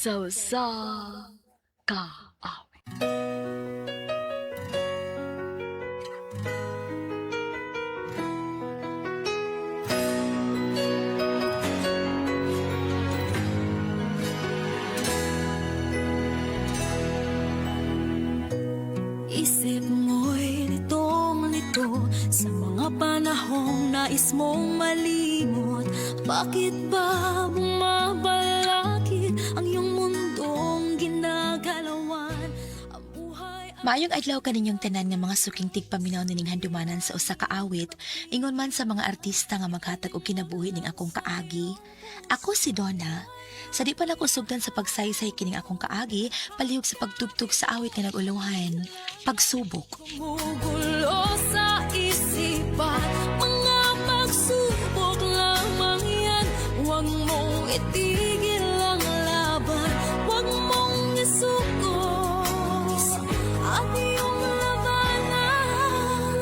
Sa usa ka awit. Isip mo'y litong-lito sa mga panahong nais mong malimot. Bakit ba bumabalakid ang iyong mundong ginagalawan? Ang buhay ay Maayong adlaw kaninyong tanan nga mga suking tigpaminaw nining handumanan sa usa ka awit, ingon man sa mga artista nga maghatag og kinabuhi ning akong kaagi. Ako si Donna. Sa di pa nako sugdan sa pagsaysay kining akong kaagi, palihog sa pagtugtog sa awit nga nag-ulonghan. Pagsubok. gumugulo sa isipan. Mga pagsubok lamang yan. Huwag mong itigil ang laban. Huwag mong isuko ang iyong labanan.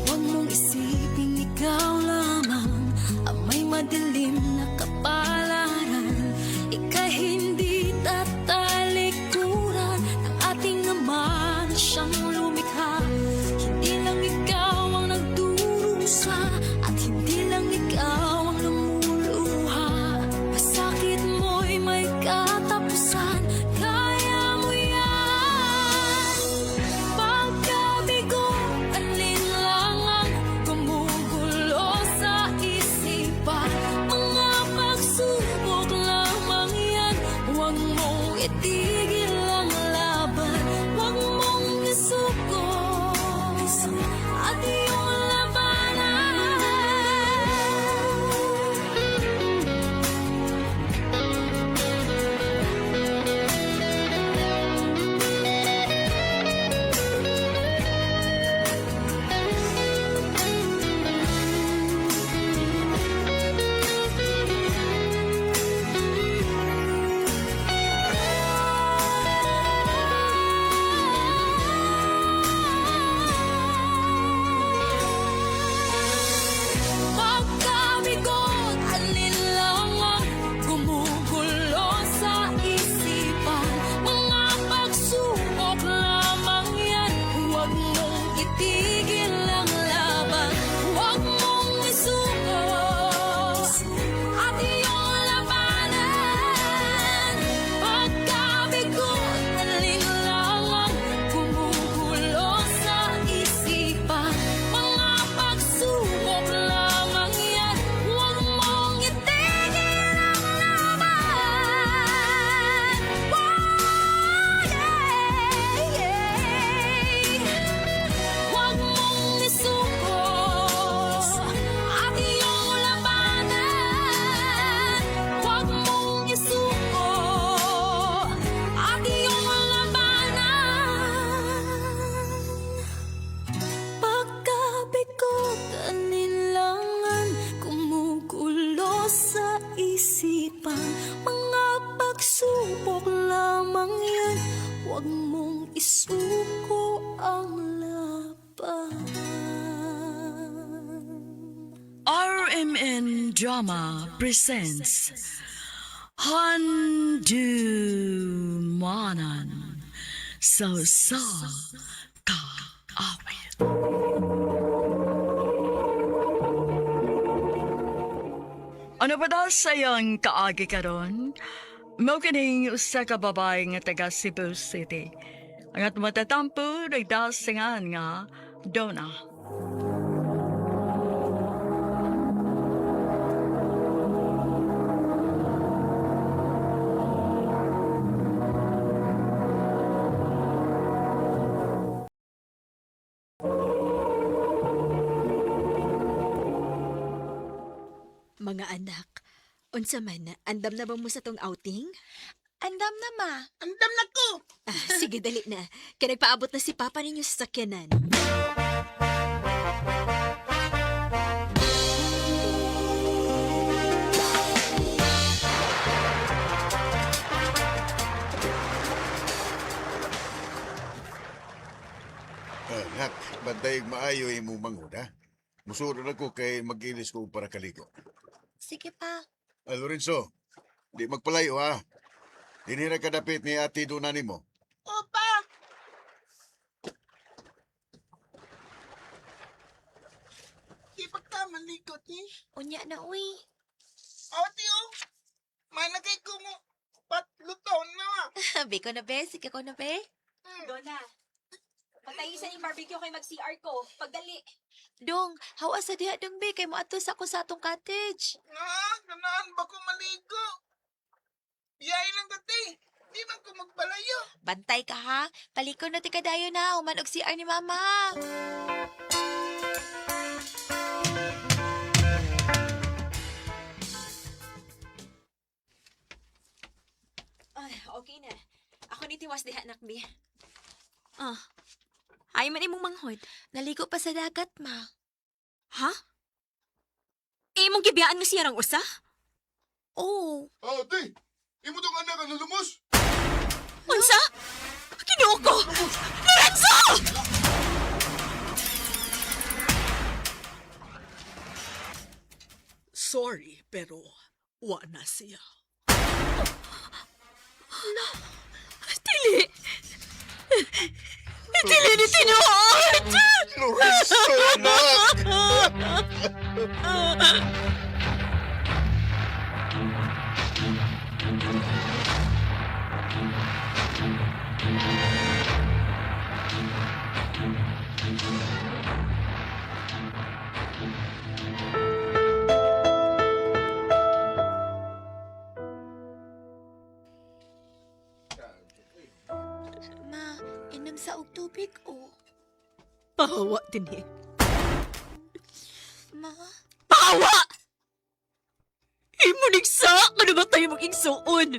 Huwag mong isipin ikaw lamang ang may madilim na kapalaran. Ika'y hindi tatalikuran ng ating ama na siyang lumikha. Hindi lang ikaw ang nagdurusa at hindi lang ikaw ang lumuluha. Masakit mo'y may katapusan, kaya mo yan. Pagkabigo, alinlangan, gumugulo sa isipan. Mga pagsubok lamang yan. Huwag mong itigil ang laban. Huwag mong isuko at iyong labanan. Pagkabigot, alinlangan, gumugulo sa isipan. Mga pagsubok lamang yan. Huwag mong itigil ang laban. Huwag mong isuko at iyong labanan. Pagkabigot, alinlangan, gumugulo sa isipan. Mga pagsubok lamang yan. Huwag mong itigil ang laban. Oh, yeah, yeah. Huwag mong isuko at iyong labanan. Huwag mong isuko at iyong labanan. Pagkabigot, anilangan, kumukulo sa isipan. Mga pagsubok lamang yan. Huwag mong isuko ang laban. RMN Drama presents Handumanan sa usa ka awit. Ano ba daw sa iyang kaagi karon? Mao kining usa ka babae nga taga Cebu City. Ang at matatampo nagdasingan nga Donna. Mga anak, unsa man, andam na ba mo sa tong outing? Andam na ma. Andam na ko! Ah, sige, dali na. Kaya nagpaabot na si Papa ninyo sa sakyanan. Anak, bantay maayo imong manghud, ha? Musulod ako kay magilis ko para kaligo. Sige pa. Ah, Lorenzo, di magpalayo, ha? Dinhi ra kadapit ni Ate Dona nimo. Opa! Di pagkamalikot ni. Unya na, uy. Ate oh, managay ko mo. Patluton na. Biko na, be. Sige ko na, be. Donna, patayisan yung barbecue kay mag-CR ko. Pagdali. Dong, hawa sa diha, dong, be. Kay mo ato sa ako sa atong cottage. Na, ganaan ba ko maligo? Biyay lang kati. Di man ko magbalayo. Bantay ka, ha? Paliko na ti kadayo na. Human og CR ni Mama. Ay, okay na. Ako ni tiwas diha, nakbi. Ah, ay man imong manghod. Naligo pa sa dagat, ma. Ha? Imong gibiyaan mo siya rang usa? Oo. Ate, imo tong anak ang lulumos. Unsa? Ginoo ko! Lorenzo! Sorry, pero wa na siya. Dili! Dili ni tinuod! Lorenzo, anak! Ma, inom sa og tubig, oh. Pahawa din eh. Ma, Pahawa! Imo sa! Ano ba tayo mong igsuon?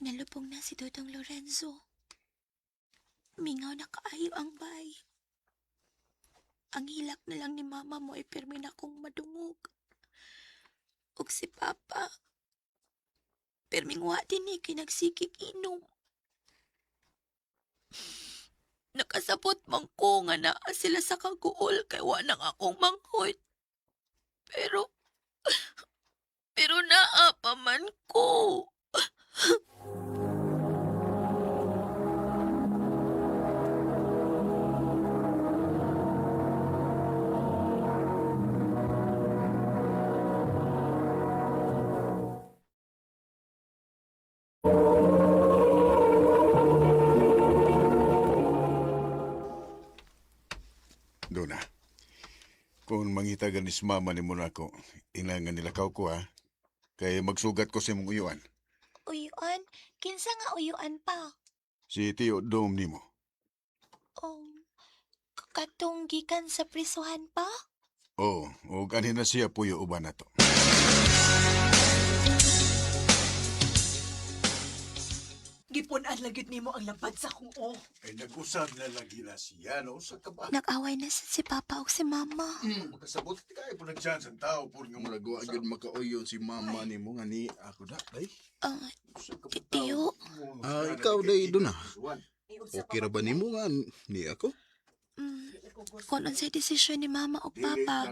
Nalubong na si Dodong Lorenzo. Mingaw na kaayo ang bay. Ang hilak na lang ni mama mo ay pirmi na akong madungog. Ug si papa, pirming wa din eh, kay nagsigig inom. Nakasabot man ko nga naa sila sa kaguol kay wa nang akong manghod. Pero, pero naa pa man ko. Dona, kung mangita ganis mama ni mo nako, inangan nilakaw ko ha. Kay magsugat ko sa imong uyuan. Uyuan? Kinsa nga uyuan pa? Si Tio Dom nimo. Katong gikan sa prisuhan pa? Oo, ug anhin na siya puyo uban nato. Gipunan lang gyud nimo ang labad sa akong o. Ay nag-usab na lagi na siya, no? Sa kaba. Nag-away na sad si Papa ug si Mama. Makasabot ka po nag-chance ang tao po nga Murag wa gyud makauyon si mama nimo nga ni ako na day. Ah, Tiyo, Ah, ikaw day do na. Okay ra ba nimo nga ni ako? kung unsay desisyon ni Mama ug Papa,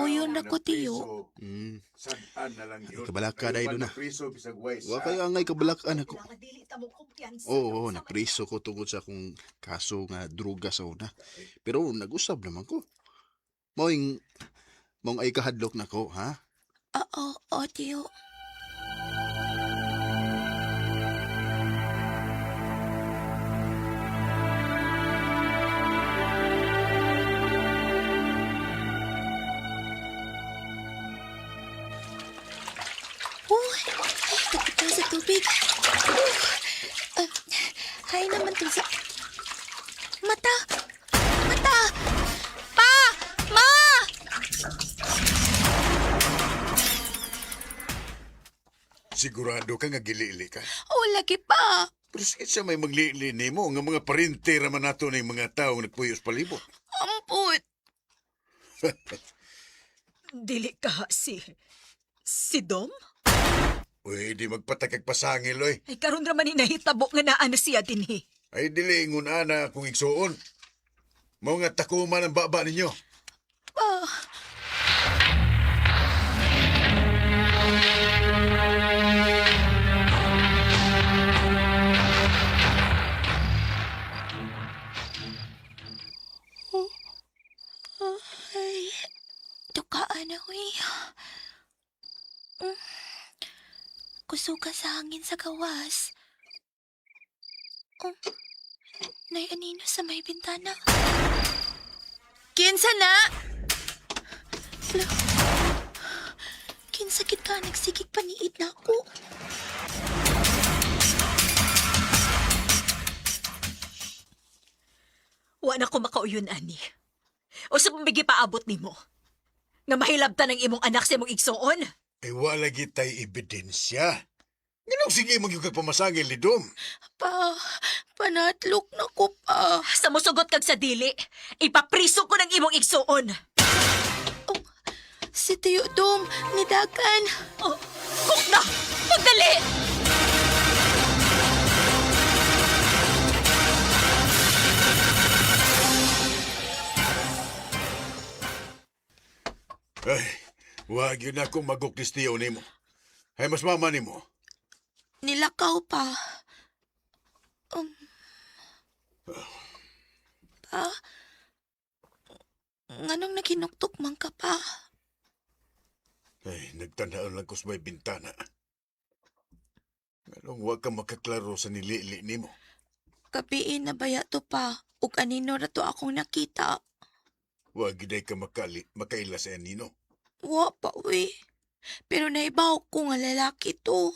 uyon na ko, tiyo. Saan na lang yun. Kabalaka day do na. Priso bisag way Wa kay angay kabalakan ako. Kailangan dili ta mo kumpiyansa. Oo, oh, napriso ko tungod sa akong kaso nga droga sa una. Pero nag-usab naman ko. Moing mong ay kahadlok na ko, ha? Oo, oo, tiyo. Uy, ay, takot na sa tubig. Uh, hay naman to sa... Mata! Mata! Pa! Ma! Sigurado ka nga giliili ka. Oh, lagi pa. Pero sige siya may magliili nimo nga mga parente raman nato ng mga tao nagpuyos palibot. Amput. Dili ka si Dom? Uy, di magpatakag pasangil, oy. Ay karon ra man ni nahitabo nga naa na siya dinhi. Ay, dili ingon ana kung igsuon. Mao nga takuman ang baba ninyo. Pa, ay, tukaan na, uy. Mm. Kusuga sa hangin sa gawas. Oh, nay anino sa may bintana. Kinsa na? Hala. Kinsa kit ka nagsigig paniid na ako. Wa na ko makauyon ani. O sa pamigi paabot nimo. Nga mahilabtan ang imong anak sa imong igsuon. Ay, wala gitay ebidensya. Nganong sige magyug kag pamasangil ni Dom? Pa, panatlok na ko pa. Sa mosugot kag sa dili, ipapriso ko ng imong igsuon. Si Tio Dom, nidagan. Oh, kuk na! Pagdali! Ay, wag yun ako maguklistiyo nimo. Ay, mas mama nimo. Nilakaw pa. Pa? Nganong naginuktok man ka pa? Ay, nagtandaan lang ko sa may bintana. Nganong wag ka makaklaro sa nilili nimo. Kapiin na baya to pa. Ug anino ra to akong nakita. Wag giday ka makaila sa anino. Wa pa, uy. Pero naibaw ko nga lalaki to.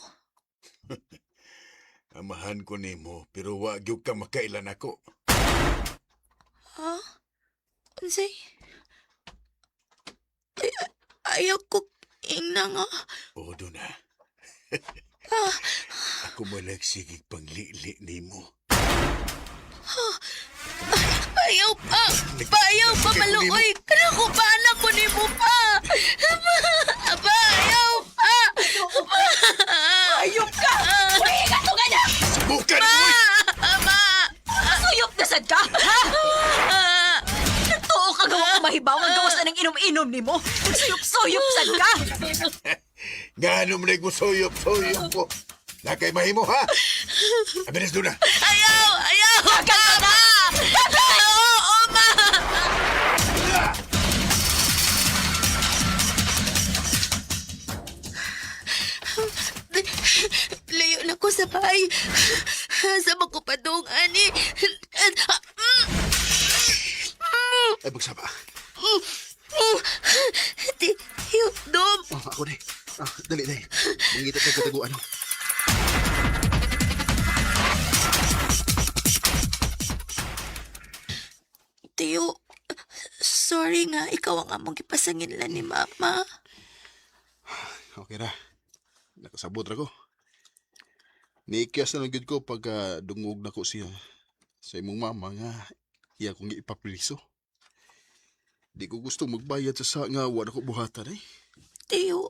Amahan ko nimo, pero wag gyud ka makaila nako. Ha? Unsay? Ay, ayaw ko ingna nga. O, na. Ah, Ako mo nagsigig panglili nimo. ayaw pa! Payaw pa, maluoy! Kana ko pa, anak ko nimo pa! Pa, ayaw pa! Pa! Ayop ka! Uy, ka na! Bukan mo! Ma! Suyop na sad ka! Ha? Nagtuo ka gawa ko mahibaw ang gawas na ng inom-inom nimo. Nagsuyop-suyop sad ka! Nga mo na suyop-suyop ko. Nakay mahimo, ha? Abilis doon na. Ayaw! Ayaw! Pa! Ma! Oo, ma! Layo na ko sa bahay. Sa magkupadong, ani. Ay, magsaba. Di, Dom. Oh, ako na eh. Ah, dali, dali. Mangita tag kataguan. Tiyo, sorry nga, ikaw ang among gipasanginlan ni Mama. Okay ra. Nakasabot ra ko. Niikyas na lang gyud ko pagka dungog na ko siya sa imong mama nga iya kong ipapriso. Di ko gusto magbayad sa sa nga wala ko buhatan eh. Tiyo,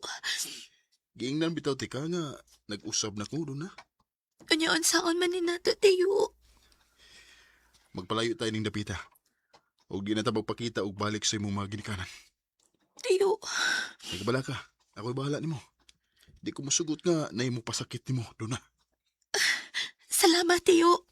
Giingnan bitaw tika nga nag-usab na ko doon na. unyaon saon man ni nato, Tiyo. Magpalayo tayo ning dapita. Og di na ta magpakita og balik sa imong mga ginikanan. Tiyo, Nagabala ka. Ako'y bahala nimo. Di ko musugot nga na imo pasakit nimo doon na. salamat, Tiyo.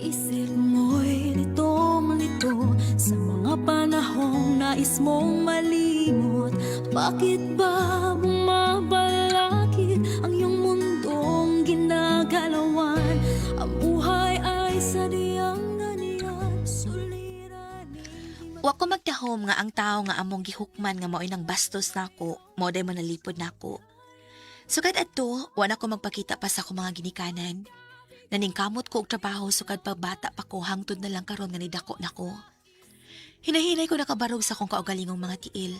Isip mo'y litong-lito sa mga panahong nais mong malimot. Bakit ba bumabalakid ang iyong mundong ginagalawan? Ang buhay ay sadyang ganyan, suliranin. Wa ko magdahom nga ang tao nga among gihukman nga mao'y nang bastos nako, mo day manalipod nako. Sukad adto, wa na ko magpakita pa sa akong mga ginikanan. Naningkamot ko og trabaho sukad pagbata pa ko hangtod na lang karon nga nidako nako. Hinahinay ko nakabarog sa akong kaugalingong mga tiil.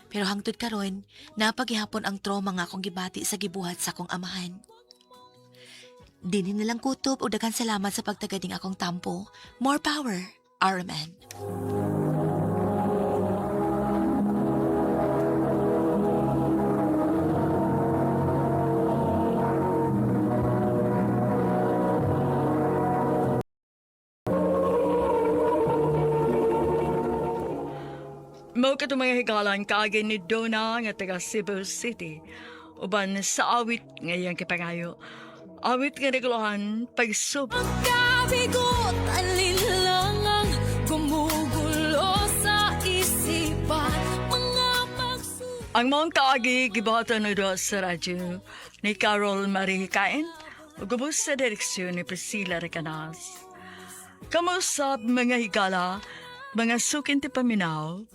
Pero hangtod karon, napagihapon ang trauma nga akong gibati sa gibuhat sa akong amahan. Dinhi nilang kutob o daghan salamat sa pagtagading akong tampo. More power, RMN. Mao kato, mga higalan, kaagi ni Donna nga taga Cebu City. Uban sa awit nga iyang kipangayo. Awit nga naguluhan, "Pagsubok." Pagkabigot, alinlangang gumugulo sa isipan. Mga pagsubok. Ang maong kaagi gibuhatan na sa radyo ni Carol Marie Kain ug ubos sa direksyon ni Priscilla Recanas. Kamusap, mga higala, mga suking tipaminaw,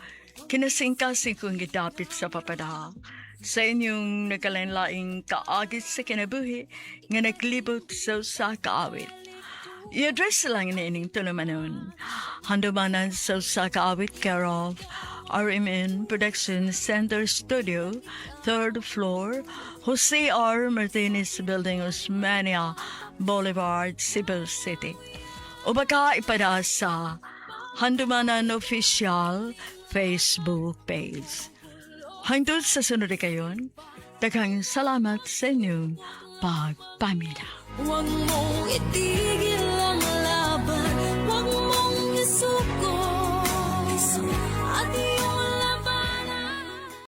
kinasingkasing kong gidapit sa papada sa inyong nagkalain-laing kaagit sa kinabuhi nga naglibot sa usa ka awit. I-address lang ni ining tulumanon: Handumanan sa Usa Ka Awit, care of RMN Production Center Studio, third floor, Jose R. Martinez Building, Osmeña Boulevard, Cebu City. O baka ipada sa Handumanan Official Facebook page. Hangtod sa sunod kayon, daghang salamat sa inyong pagpaminaw. Huwag mong itigil.